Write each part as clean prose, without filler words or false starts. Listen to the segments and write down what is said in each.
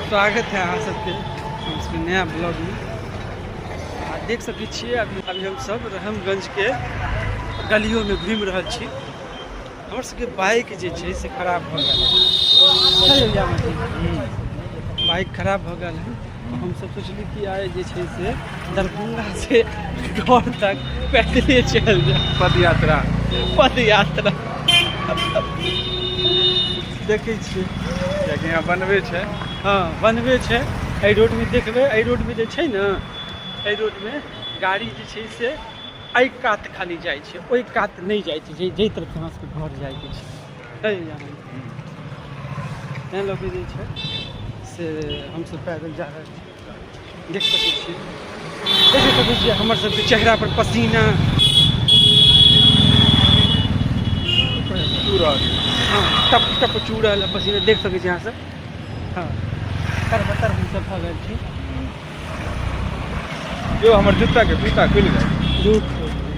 स्वागत है अहाँ सबके हम सबके नया ब्लॉगमे। आ देख सकै छियै अभी अभी हम सब रहमगंज के गलियों में घूमि रहल छी। हमर सबके बाइक जे छै से खराब भऽ गेल है, बाइक खराब भऽ गेल है। हम सब सोचली कि आइ जे छै से दरभंगा से घर तक पैदले चलि जाए, पद यात्रा। पद यात्रा देखै छियै कियाकि यहाँ बनबै छै। हँ, बनबै छै। एहि रोडमे देखबै, एहि रोडमे जे छै ने, एहि रोडमे गाड़ी जे छै से एहि कात खाली जाइ छै, ओहि कात नहि जाइ छै, जाहि तरफ हमरा सबके घर जाइके छै। तैँ लऽ कऽ जे छै से हमसब पैदल जा रहल छी। देख सकै छियै, देख सकै छियै हमर सबके चेहरा पर पसीना चू रहल। हँ, टप टप चू रहल है पसीना, देख सकै छी अहाँ सब। हँ, तर बतर हमसब भऽ गेल छी। यो, हमर जूता के फीता खुलि गेल। झूठ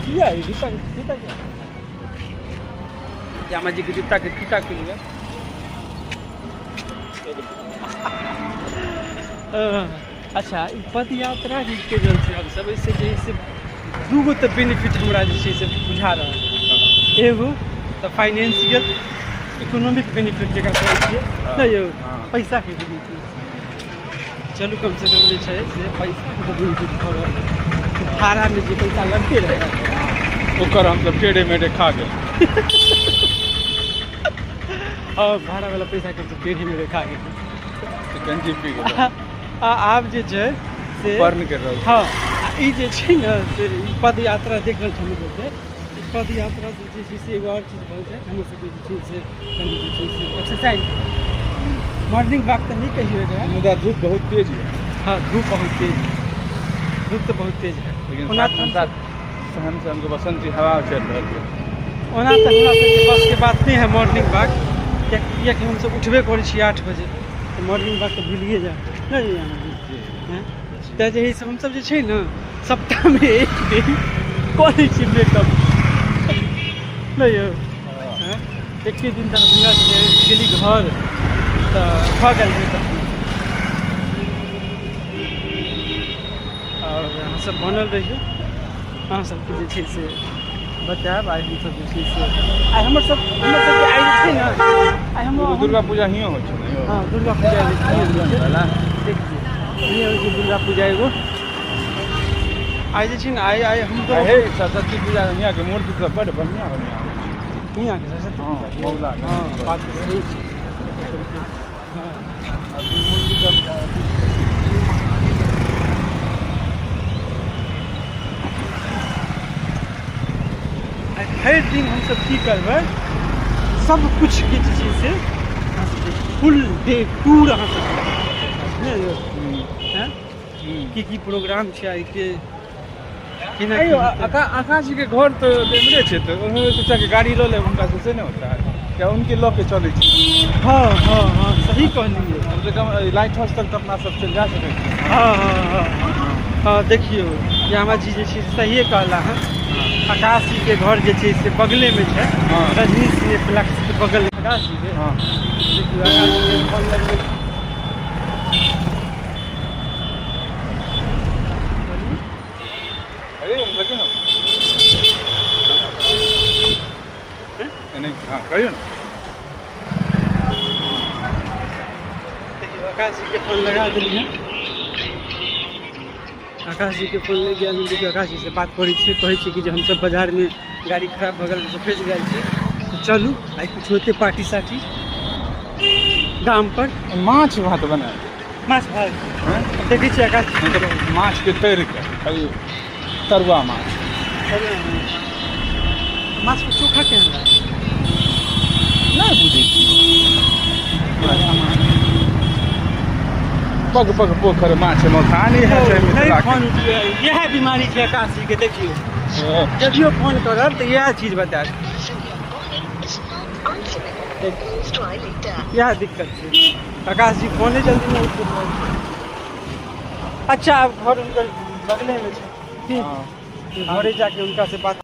किया? ई जूता के फीता किया? श्यामा जी के जूता के फीता खुलि गेल। अच्छा, ई पद यात्रा जे के रहल छी हमसब, एहिसँ जे है से दूगो तऽ बेनिफिट हमरा जे छै से बुझा रहल है। एगो तऽ फाइनेंशियल इकोनॉमिक बेनिफिट जकरा कहै छियै नहि यौ? हँ। पैसाके बेनिफिट। चलू, कमसँ कम जे छै से पैसाके तऽ बेनिफिट भऽ रहल है। भाड़ामे जे पैसा लगते रहै ओकर हमसब टेढ़े मेढ़े खा गेल। हँ, भाड़ावला पैसाके हमसब टेढ़े मेढ़े खा गेल। शिकंजी पी गेल। आ आब जे छै से बर्न कर रहल। हँ, आ ई जे छै ने से ई पद यात्रा देख रहल छी हमर सबके। ई पद यात्रा जे छै से एगो आओर चीज भऽ जाइ हमर सबके जे छै से कनि जे छै से एक्सरसाइज, मॉर्निंग वॉक तऽ नहि कहियौ एकरा। मुदा धूप बहुत तेज है। हँ, धूप बहुत तेज है, धूप तऽ बहुत तेज है। लेकिन ओना साथ तऽ साथ सहन सहन के बसंती हवा चलि रहल है। ओना तऽ हमरा सबके बसके बात नहि है मॉर्निंग वॉक, कियाकि हमसब उठबे करै छी 8 बजे, तऽ मॉर्निंग वॉक तऽ भूलिए जाए नहि। हैं? तऽ जे है से हमसब जे छै ने सप्ताहमे एक दिन कऽ लै छियै मेकअप, नहि यौ? हैं? एके दिन दरभंगा से गेली घर तऽ भऽ गेल मेकअप। आओर अहाँ सब बनल रहियौ, अहाँ सबके जे छै से बतायब। आइ हमसब जे छै से आइ हमर सबके आइ जे छै ने आइ हम दुर्गा पूजा हियो होइ छै ने यौ? हँ, दुर्गा पूजा जे छै होइ छै। देखियौ, हियाँ होइ छै दुर्गा पूजा एगो। आइ जे छै ने आइ आइ हम हे, सरस्वती पूजा हियाँ के मूर्ति सब बड बढ़िया बढ़िया होइ छै। हियाँके सरस्वती हँ, पूजा। मौला के। हँ, बात तऽ सही छै। हँ। आ मूर्ति सब आइ भरि दिन हमसब की करबै, सब किछुके जे छै से अहाँ सबके फुल डे टूर अहाँ सबके नहि यौ? हैं? की की प्रोग्राम छै आइके, केना की अयो, हेतै? आकाश जी के घर तऽ एम्हरे छै, तऽ ओहो सोचा के गाड़ी लऽ लेब हुनका से, से नहि होता है क्या? उनके लऽ के चलै छी। हँ, सही कहलियै। कम से कम लाइट हाउस तक तऽ अपना सब चलि जा सकै छी। हँ, देखियौ, श्यामा जी जे छै से सहिए कहला हँ। आकाश जी के घर जे छै से बगलेमे छै। रजनीश सिनेप्लेक्स के बगल आकाश जी के। देखियौ, आकाश जी के फोन लगबै छी। अरे, लगे ना नहीं। हाँ, कहियौ ने। देखियौ, आकाश जी के फोन लगा देलियै। आकाश जी के फोन लागि गेल। देखियौ, आकाश जी से बात करै छियै, कहै छियै कि जे हमसब बाजारमे गाड़ी खराब भऽ गेल, हमसब फँसि गेल छी, तऽ चलू आइ किछु होतै पार्टी सार्टी गाम पर। माछ भात बनाए। माछ भात? हैं? देखै छियै आकाश। नहीं तऽ माछ के तरि के खाली तरुआ माछ। माछके चोखा केहन लागै? नहि बुझै छी। पग पग पोखर माछ मखान, इएह छै नहि मिथिला फोन उठबै, इएह बीमारी छै आकाश जी के। देखियौ, के। जभियो फोन करब तऽ इएह चीज बतायत। Is not answering. Please try later. इएह दिक्कत छै, आकाश जी फोने जल्दी नहि उठबैत रहै छै। अच्छा, आब घर हुनकर बगलेमे छै। ठीक, घरे जाके हुनका से बात